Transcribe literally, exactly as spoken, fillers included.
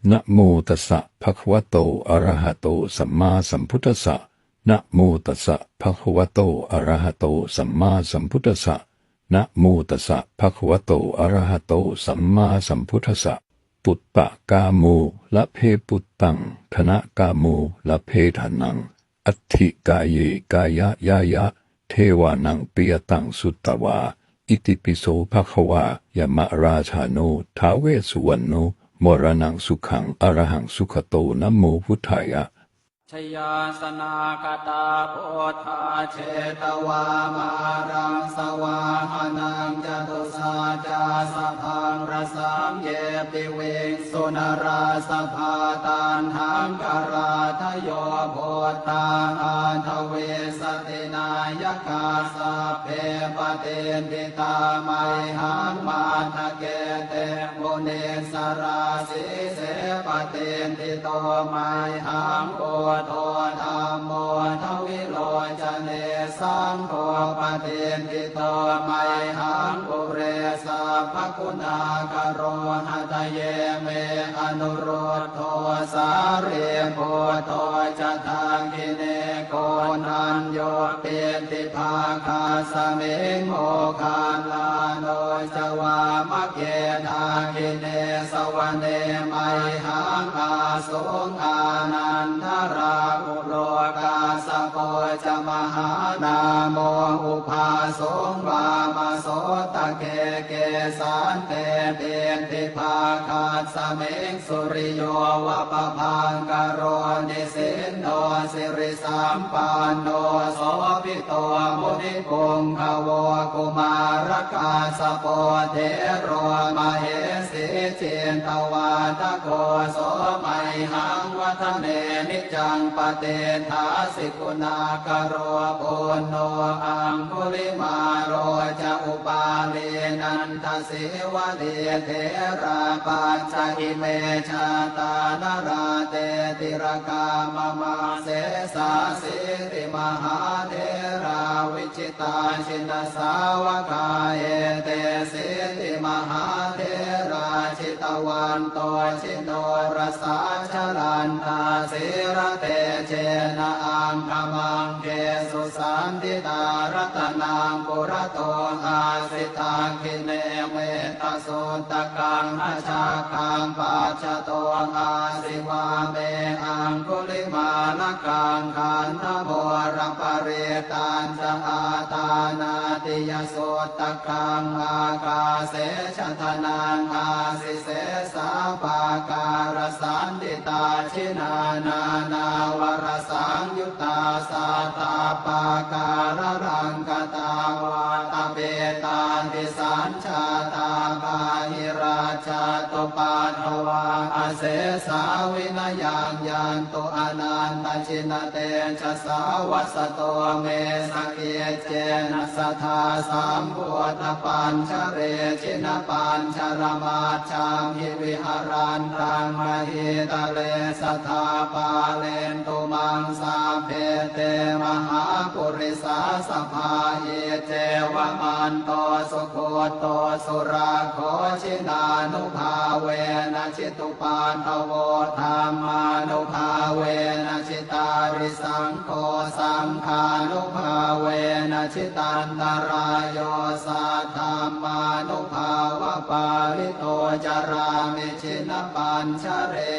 Namo tassa bhagavato arahato sammāsambuddhassa. Namo tassa bhagavato arahato sammāsambuddhassa. Namo tassa bhagavato arahato sammāsambuddhassa. Puttakāmo labhe puttaṃ, dhanakāmo labhe dhanaṃ, atthi kāye kāyañāya, devānaṃ piyataṃ sutvā. Itipi so bhagavā yamarājāno ท้าว Vessuvaṇṇo, maraṇaṃ sukhaṃ arahaṃ sugato, namo buddhāya. Jayāsanāgatā buddhā jetvā māraṃ savāhanaṃ, catusaccāsabhaṃ rasaṃ ye piviṃsu narāsabhā. Taṇhaṅkarādayo buddhā aṭṭhavīsati nāyakā, sabbe patiṭṭhitā mayhaṃ matthake te munissarā. Sīse patiṭṭhito mayhaṃ buddho dhammo dvilocane, saṅgho patiṭṭhito mayhaṃ ure sabbaguṇākaro. Hadaye me anuruddho sārīputto ca dakkhiṇe, koṇḍañño piṭṭhibhāgasmiṃ moggallāno ca vāmake. Dakkhiṇe savane mayhaṃ āsuṃ ānandarāhulo, kassapo ca mahānāmo ubhāsuṃ vāmasotake. Kesante piṭṭhibhāgasmiṃ suriyo va pabhaṅkaro, nisinno sirisampanno sobhi to munipuṅgavo. Kumārakassapo thero mahesī cittavādako, so mayhaṃ vadane niccaṃ patiṭṭhāsi guṇākaro. Puṇṇo aṅgulimālo ca upālī nandasīvalī, therā pañca ime jātā nalāṭe tilakā mama. Sesāsīti mahātherā vijitā jinasāvakā, etesīti mahātherā jitavanto jinorasā, jalantā sīlatejena aṅgamaṅgesu saṇṭhitā. Ratanaṃ purato āsi dakkhiṇe mettasuttakaṃ, dhajaggaṃ pacchato āsi vāme aṅgulimālakaṃ. Khandhamoraparittañca āṭānāṭiyasuttakaṃ, ākāse chadanaṃ āsi sesā pākārasaṇṭhitā. Jinā nānāvarasaṃyuttā sattappākāralaṅkatā, vātapittādisañ jātā bāhirajjhattupaddavā, asesā vinayaṃ yantu anantajinatejasā. Vasato me sakiccena sadā sambuddhapañjare, jinapañjaramajjhamhi viharantaṃ mahītale, sadā pālentu maṃ sabbe te mahāpurisāsabhā. Iccevamanto sugutto surakkho, jinānubhāvena jitupaddavo, dhammānubhāvena jitārisaṅgho, saṅghānubhāvena jitantarāyo, saddhammānubhāvapālito carāmi jinapañjare.